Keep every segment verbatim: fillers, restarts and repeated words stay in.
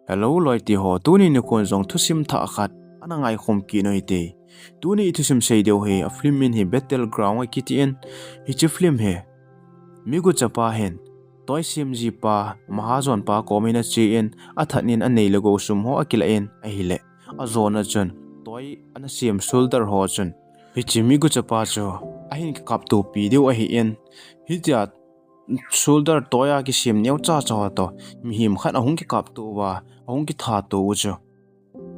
Hello loite ho, tuni nikho jong thusim thah khat ana ngaikhom kit u hite. Tuni i thusim sei diu hi a film min hi Battleground akiti in, hiche film hi migucha pa hin toy semji pa, mahajon pa kom in ache in, athat in anei le gou sum ho akilah in ahile, ajona chun toy ana sem soldier ho chun hiche migucha pa chu ahin kikaptopi diu ahi in, hitia soldier toy a kisem neocha cha ho toh mihem khat ahung kikapto uva, ahung kithato u chu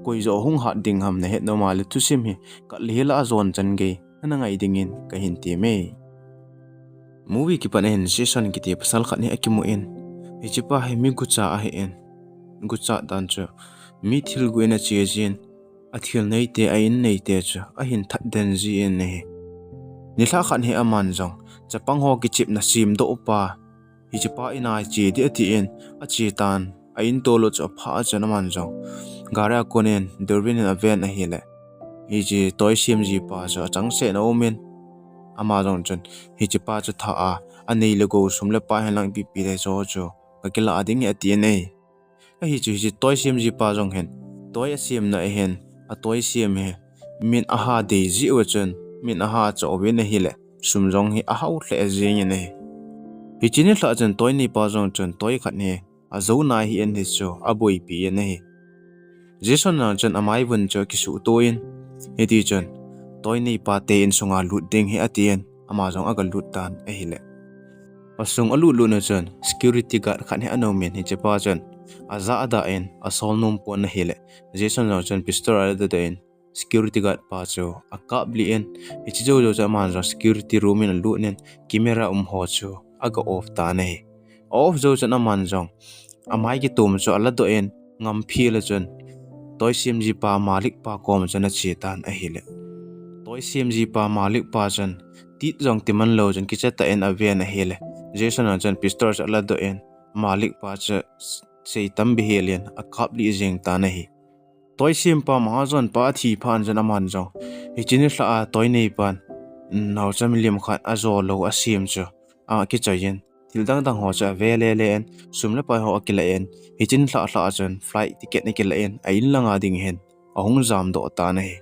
koi joh hung hat ding ham nahet nom a le thusim hi kat le hila ajon chan gei ana ngai dingin kahin temme. Movie kipat a hin Jason kiti pasal khat hi akimu in, hiche pa hi migucha ahi in, gucha dan chu mi thil guh in ache jin, athil neite, a in neite chu ahin that den ji in ahi. Nilhah khat hi aman jong chapang ho kichepna semdoh pa, hiche pa in a che ding ati in ache tan, a in tol'u chu aphah a chun aman jong gari a kon in Derwin in aven ahile, hiche toy semji pa chu achangseh in aum in, ama jong chun hiche pa chu tha a, anei le gou sum le pai hinlang ipi ipi le chu chu kakilah ding ahi ati in ahi. Ahi chu hiche toy semji pa jong hin toy asemna ahin, a toy sem hi min aha dei jeh u chun min aha choh uvin ahile, sum jong hi ahao lheh jeng in ahi. Hiche nilhah chun toy neipa jong chun toy khat hi ajou nai ahi in, hichu aboipi in ahi. Jason jong chun amai vun chu akisuhto in, hiti chun toy neipa te insunga lut ding hi ati in, ama jong agalut tan ahile, asung alut lut na chun security guard khat hi ana um in, hiche pa chun ajahda in asol nom pon ahile, Jason jong chun pistol aladoh in security guard pa chu akaplih in, hiche jou jou chun aman jong security room in alut in camera um ho chu aga off tan ahi. A off jou chun aman jong amai kitom chu aladoh in, ngamphel a chun toy semji pa Malik pa kom chun ache tan ahile, toy semji pa Malik pa chun tit jong timan lou chun kicha tah in aven ahile, Jason jong chun pistol chu aladoh in Malik pa chu seitam behel in akaplih jeng tan ahi. Toy sem pa mahajon pa athi phat chun aman jong hiche nilhah a toy neipan naocha milim khat ajo lou asem chu akichoi in, thil dang dang ho chu ave le le in, sum le pai ho akilah in, hiche nilhah lhah chun flight ticket akilah in, a in langa ding hin ahung jamdoh tan ahi.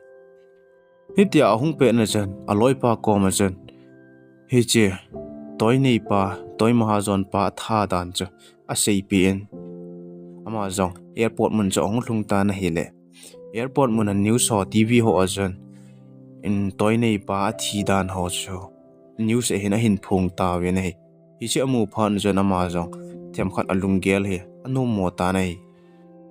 Hitia ahung pet na chun aloipa koma chun hiche toy neipa, toy mahajon pa atha dan chu aseipeh in, ama jong airport mun chu ahung lhung tan ahile, airport mun a news ho, TV ho a chun toy neipa athi dan ho chu news a hin ahin phong tauvin ahi. Hiche amu phat chun ama jong themkhat alunggel hi anommo tan ahi.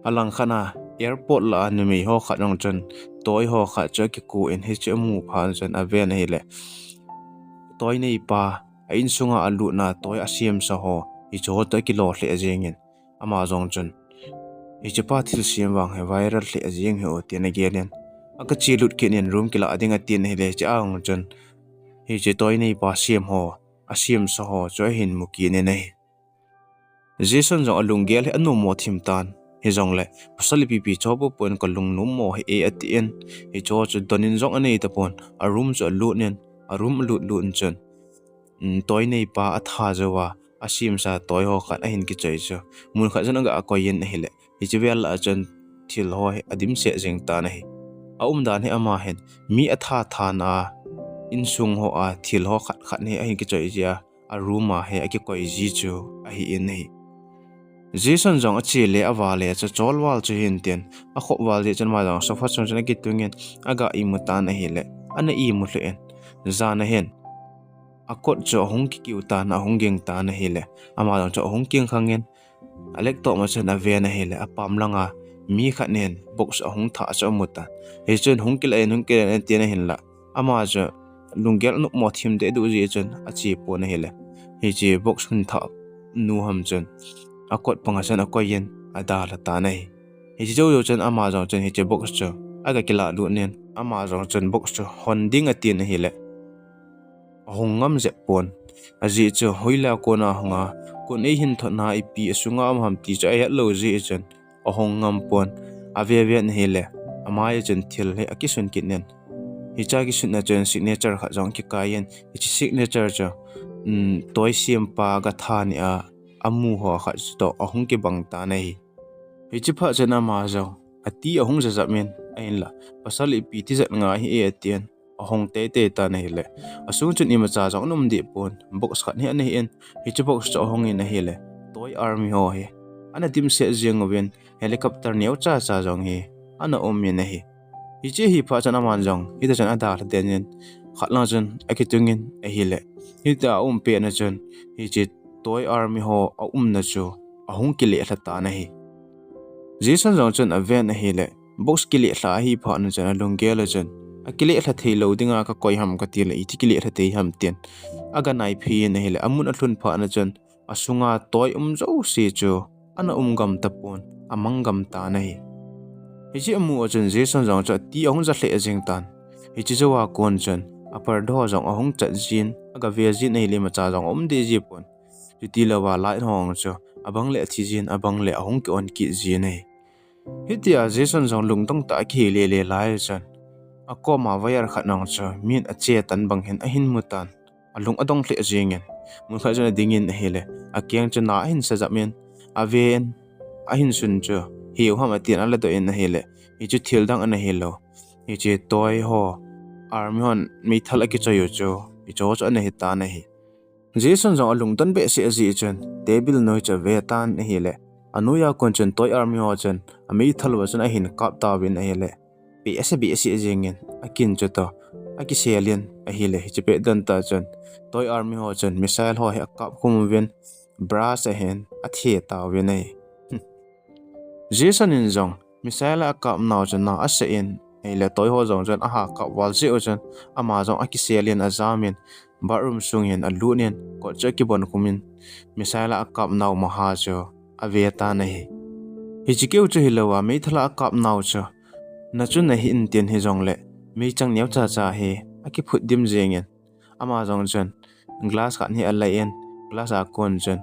Alangkhat a airport lah a numei ho khat jong chun toy ho khat chu akiko in, hiche amu phat chun aven ahile, toy neipa a insunga alutna toy asemsa ho, hiche ho toh akilo lheh jeng in, ama jong chun hichepa thilsem vang hi viral lheh jeng hi o tin agel in, aga chelut kit in room kilah ding atin ahile, hiche a jong chun hiche toy neipa sem ho, asemsa ho chu ahin mu kit in ahi. Jason jong alunggel hi anommo thim tan. Hijongle pasal ipi pi chu popo in kalung nommo hi e atin, hiche chu don in jong anei tapon, a room chu alut in, a room alut lut in chun toy neipa atha jouva asemsa toy ho khat ahin kichoi chu mun khat chun aga koi in ahile, hiche vel lah a chun thil ho hi adimset jeng tan ahi. Aumdan hi ama hin mi atha tha na a, insung ho a thil ho khat khat hi ahin kichoi jeh a, a room a hi akikoi ji chu ahi in ahi. Jason jong ache le avale chu cholval chu hin tin, akhop val jeh chun ama jong sofa chung chun akitung in aga imu tan ahile, ana imu lheh in, jan a hin akot chu ahung kikiu tan, ahung ging tan ahile, ama jong chu ahung kingkhang in, alektoh ma chun aven ahile, apam langa mi khat in box ahung thah chu amu tan. Hichun hung kilah in, hung kilah in tin ahinla, ama chu lunggel anommo thim deh duh jeh chun ache pon ahile, hiche box hung thah nu ham chun akot panga chun akoi in adalha tan ahi. Hiche jou jou chun ama jong chun hiche box chu aga kilah lut in, ama jong chun box chu hon ding atin ahile, ahung ngam jep pon. Ajeh chu hoilai a kona hunga, kon eihin thotna ipi asunga um ham ti chu ahet lou jeh chun ahung ngam pon. Ave ven ahile, amai a chun thil hi akisun kit in, hiche akisunna chun signature khat jong akikai in, hiche signature chu toy sempa gatha ni a amu ho khat chutoh ahung kibang tan ahi. Hiche phat chun ama jong ati ahung jajap in, ahinla pasal ipi tijat ngai hi e atin, ahung teitei tan ahile, asung chun imacha jong ana um deh pon, box khat hi ana hi in, hiche box chu ahung in ahile, toy army ho hi ana dimset jing uvin, helicopter neocha cha jong hi ana um in ahi. Hiche hi phat chun aman jong hita chun adalha den in, khat lang chun akitung in ahile, hita aum pet na chun hiche toy army ho aumna chu ahung kileh lha tan ahi. Jason jong chun aven ahile, box kileh lha ahi phat na chun alunggel a chun, akileh lha thei lou dinga kakoi ham kati le, iti kileh lha thei ham tin aga nai phei in ahile, amun alhun phat na chun asunga toy um jouse chu ana um gam tapon, amang gam tan ahi. Hiche amu a chun Jason jong chu ati ahung ja lheh jing tan. Hiche jou a kon chun aparda ho jong ahung chat jin, aga ve jin ahile, imacha jong aum deh ji pon. Chuti louva light ho chu abang le athi jin, abang le ahung ki on kit jin ahi. Hitia Jason jong lungdong tah a akihi lele lai chun, akoma wire khat nong chu min ache tan bang hin ahin mu tan. Alung adong lheh jing in, mun khat chun ading in ahile, akeng chu na ahin sa jap in, ave in, ahin sun chu hiu ham atin aladoh in ahile, hichu thil dang ana hilou, hiche toy ho army hon meithal akichoi u chu hicho chu ana hi tan ahi. Jason jong alungdon behseh jeh chun table noi chu ave tan ahile, anoiya kon chun toy army ho chun ameithal uva chun ahin kap tauvin ahile, behseh behseh jing in akin chu toh akisel in ahile, hiche pet don tah chun toy army ho chun missile ho hi akap khum uvin, blast ahin athe tauvin ahi. Jason in jong missile a akap nau chu na asa in ahile, toy ho jong chun aha kap val jeh u chun ama jong akisel in ajam in, bathroom sung hin alut in, kot chu akibon khum in, missile a akap nau maha chu ave tan ahi. Hiche keu chu hilouva meithal a akap nau chu na chu nahi in tin hijongle, meichang neocha cha hi akiphut dim jing in, ama jong chun glass khat hi alai in, glass a kon chun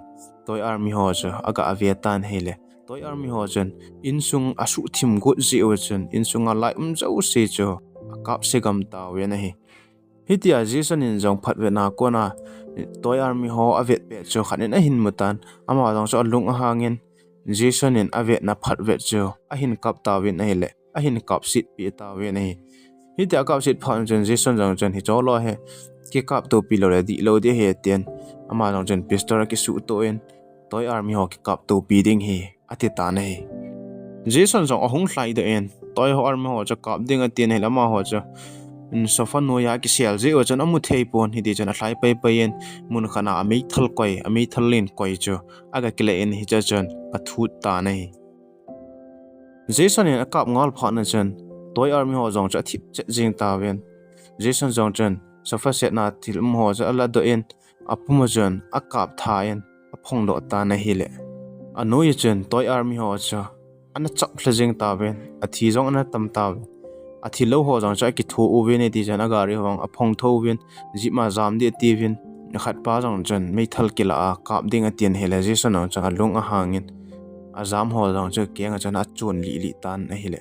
toy army ho chu aga ave tan ahile, toy army ho chun insung asuhthim got jeh u chun insunga light um jouse chu akap se gam tauvin ahi. Hitia Jason in jong phatvetna kona toy army ho avet pet chu khat in ahin mu tan, ama jong chu alung ahang in, Jason in avetna phatvet chu ahin kap tauvin ahile, ahin kapset peh tauvin ahi. Hitia akapset phat chun Jason jong chun, hicho lou hi kikaptopi lou le dihlou ding ahi tin, ama jong chun pistol akisuhtoh in, toy army ho kikaptopi ding hi ati tan ahi. Jason jong ahung lhaidoh in, toy ho army ho chu kap ding atin ahile, amaho chu sofa noiya akisel jeh u chun amu thei pon, hiti chun alhai paipai in, mun khat a ameithal koi, ameithal len koi chu aga kile in, hiche chun athut tan ahi. Jason in akap ngal phat na chun toy army ho jong chu athip chet jing tauvin, Jason jong chun sofa set na thil um ho chu aladoh in, apum a chun akap tha in aphongdoh tan ahile, anoi a chun toy army ho chu ana chap lha jing tauvin, athi jong ana tam tauvin, athilou ho jong chu akitho uvin, hiti chun agari ho jong aphong tho uvin, jeep a jam ding atiuvin, akhatpa jong chun meithal kila a kap ding atin ahile, Jason jong chun alung ahang in, ajam ho jong chu keng a chun achon lihlih tan ahile,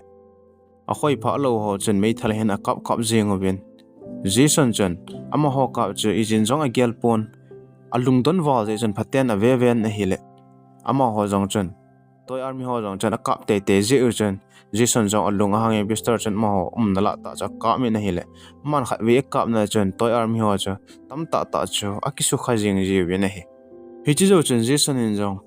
akhoi phah lou ho chun meithal hin akap kap jing uvin, Jason chun amaho kap chu ijin jong agel pon, alungdon val jeh chun phaten ave ven ahile, amaho jong chun toy army ho jong chun akap teitei jeh u chun Jason jong alung ahang in, pistol chun amaho umna lah tah chu akap in ahile, aman khatvei akapna chun toy army ho chu tamtah tah chu akisukha jing jiuvin ahi. Hiche jou chun Jason in jong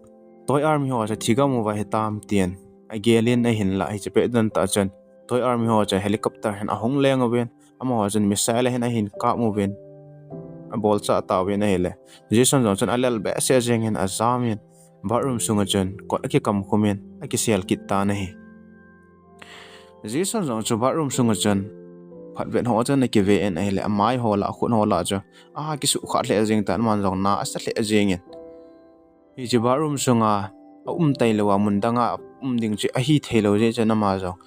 toy army ho chu thigam uva hitam tin agel in, ahinlah hiche pet don tah chun toy army ho chu helicopter hin ahung leng uvin, amaho chun missile hin ahin kap uvin, abolchah tauvin ahile, Jason jong chun alel behseh jeng in ajam in, bathroom sunga chun kot akikam khum in akisel kit tan ahi. Jason jong chu bathroom sunga chun phatvet ho chun akive in ahile, amai ho lah, akhut ho lah chu akisuhkhah lheh jeng tan, aman jong na asa lheh jeng in, hiche bathroom sunga aum tailou a mun danga um ding chu ahi theilou jeh chun ama jong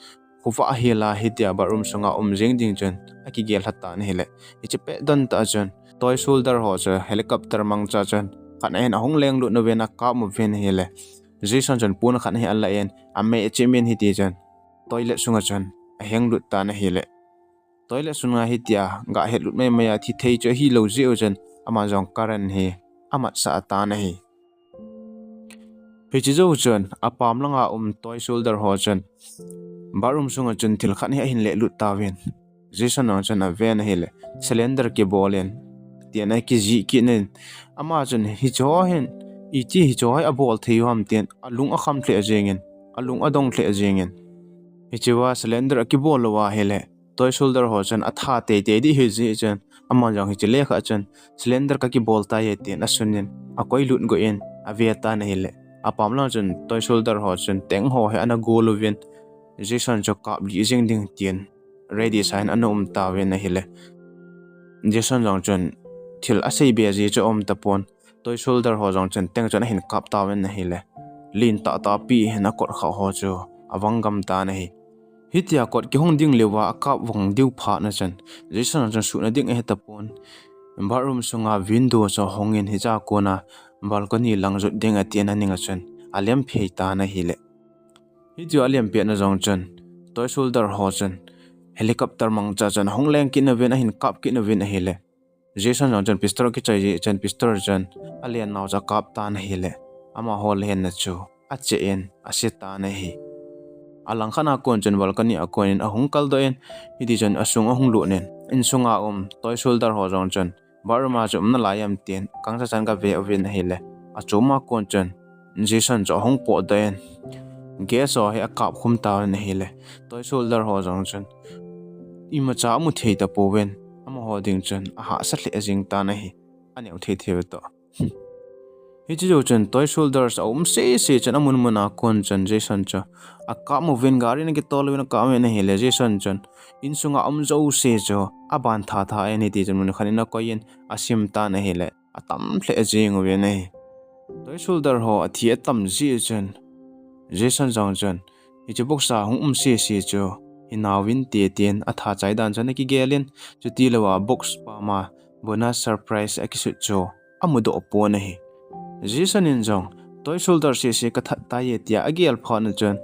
khovah hel a hitia bathroom sunga um jeng ding chun akigel lha tan ahile, hiche pet don tah chun toy soldier ho chu helicopter mangcha chun khat na hin ahung lenglut uvin akap uvin ahile, Jason chun pon khat hi alah in, ameh chim in, hiti chun toilet sunga chun ahenglut tan ahile, toilet sunga hitia gah hetlut maimai a thi thei chu ahilou jeh u chun aman jong current hi amatsah tan ahi. Hiche jou chun apam langa um toy soldier ho chun bathroom sunga chun thil khat hi ahin lehlut tauvin. Jason jong chun aven ahile, cylinder kibol in, tin akijih kit in. Ama chun hicheho hin, iti hicheho hi abol thei u ham tin, alung akham lheh jengin, alung adong lheh jengin. Hichea cylinder akibol lou ahile, toy soldier ho chun atha teitei ding ahi jeh chun, aman jong hiche lekha chun, cylinder kakibol tai e tin asunin, akoilut got in, ave tan ahile. Apam lang chun toy soldier ho chun tank ho hi ana gol uvin, Jason chu kap lih jeng ding tin ready sain ana um tauvin ahile. Jason jong chun thil asei be ji chu aum tapon, toy soldier ho jong chun tank chun ahin kap tauvin ahile. Lin tahtah pi hin akot khah ho chu avang gam tan ahi. Hitia kot kihong ding leuva akap vang diu phat na chun, Jason jong chun suhna ding ahe tapon, bathroom sunga window chu ahongin hichea kona balcony lang jot ding atin aning a chun alem phei tan ahile. Hitia alem pet na jong chun toy soldier ho chun helicopter mangcha chun ahung leng kit nauvin ahin kap kit nauvin ahile. Jason jong chun pistol kichoi jeh chun pistol chun alen nau chu akap tan ahile. Amaho lenna chu ache in ase tan ahi. Alangkhat a kon chun balcony a konin ahung kaldoh in, hiti chun asung ahung lut in, insunga um toy soldier ho jong chun bathroom a chu um nalai em tin kangcha chan gave uvin ahile. Achom a kon chun Jason chu ahung potdoh in, gas ho hi akap khum tauvin ahile. Toy soldier ho jong chun imacha amu thei tapouvin, amaho ding chun ahahsa lheh jeng tan ahi. Aneo thei thei u toh. Hiche jou chun toy soldiers aum sese chun amun mun a kon chun Jason chu akap uvin, gari ana kitol uvin akap uvin ahile, Jason chun insunga um jouse chu aban tha tha in, hiti chun mun khat in akoiyin asim tan ahile, atam lheh jeng uvin ahi. Toy soldier ho athi atam jeh chun Jason jong chun hiche box a hung um sese chu hinau vinte tin atha chai dan chun akigelin, chutilouva box pama bonus surprise akisut chu amudoh pon ahi. Jason in jong toy soldier sese kathat tai e tia agel phat na chun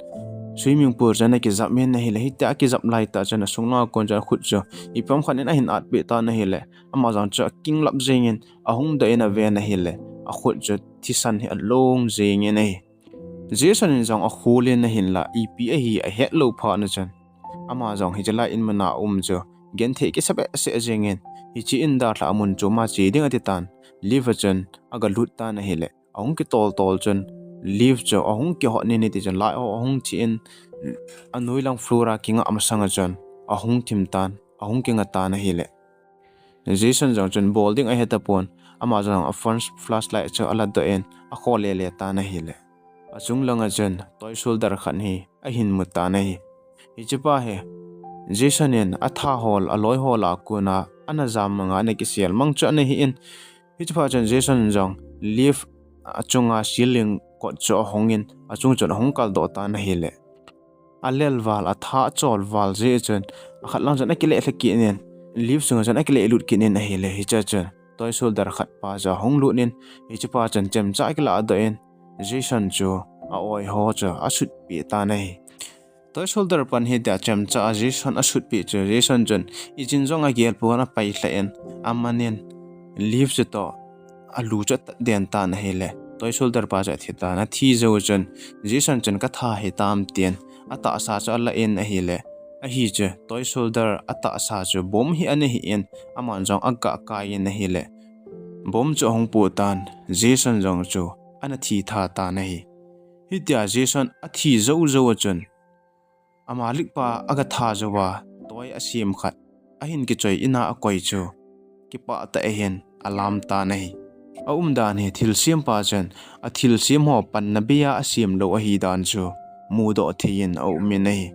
swimming pool chun akijap in ahile, hitia akijap laitah chun asung langa kon chun akhut chu ipi ham khat in ahin atpeh tan ahile, ama jong chu akinglap jengin ahung doh in aven ahile, akhut chu thisan hi along jengin ahi. Jason in jong akhol in ahinla ipi ahi ahet lou phat na chun, ama jong hiche lai in mun a um chu genthei kisa behseh jengin, hiche in dalha a mun chom a che ding ati tan, lift a chun agalut tan ahile, ahung kitol tol chun lift chu ahung kihot in, hiti chun light ho ahung thi in, anoi lang floor a kingah masang a chun ahung thim tan, ahung kinga tan ahile. Jason jong chun bol ding ahe tapon, ama jong a phone flashlight chu alatdoh in akho lele tan ahile. Achung langa chun toy soldier khat hi ahin mu tan ahi. Hichepa hi Jason in atha hol, aloi hol a kona ana jam manga ana kisel mang chu ana hi in, hichepha chun Jason jong lift achunga ceiling kot chu ahongin, achung chun ahung kaldoh tan ahile. Alel val, atha achol val jeh chun, akhat lang chun akile lha kit in, lift sunga chun akile lut kit in ahile, hichea chun toy soldier khat pa chu ahung lut in, hichepa chun chemcha akiladoh in, Jason chu a-oi ho chu asutpeh tan ahi. Toy soldier pan hitia chemcha a Jason asutpeh chu Jason chun ichin jong agel pon apailhah in, amanin lift chutoh alu chu atatden tan ahile, toy soldier pa chu athi tan. Athi jou chun Jason chun katha hitam tin atahsa chu alah in ahile, ahi chu toy soldier atahsa chu bomb hi ana hi in, aman jong aga kai in ahile, bomb chu ahung poh tan, Jason jong chu ana thi tha tan ahi. Hitia Jason athi jou jou a chun, amalik pa agatha jouva toy asem khat ahin kichoi in a akoi chu kipah tah in ahin alam tan ahi. Aumdan hi thilsem pa chun athilsem ho panna bei a asem lou ahidan chu mudoh thei in aum in ahi.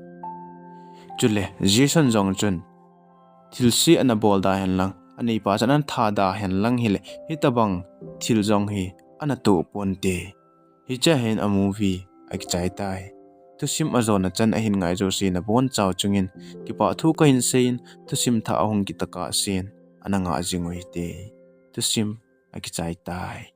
Chule Jason jong chun thilse ana bol da hen lang, aneipa chun ana tha da hen lang hile, hitobang thil jong hi ana toh ponte. Hichea hin a movie akichai tai. Thusim ajona chan ahin ngai jouse nabonchau chungin kipah thu kahin seiyin, thusim thah ahung kit tokah sen ana ngah jing u hite. Thusim akichai tai.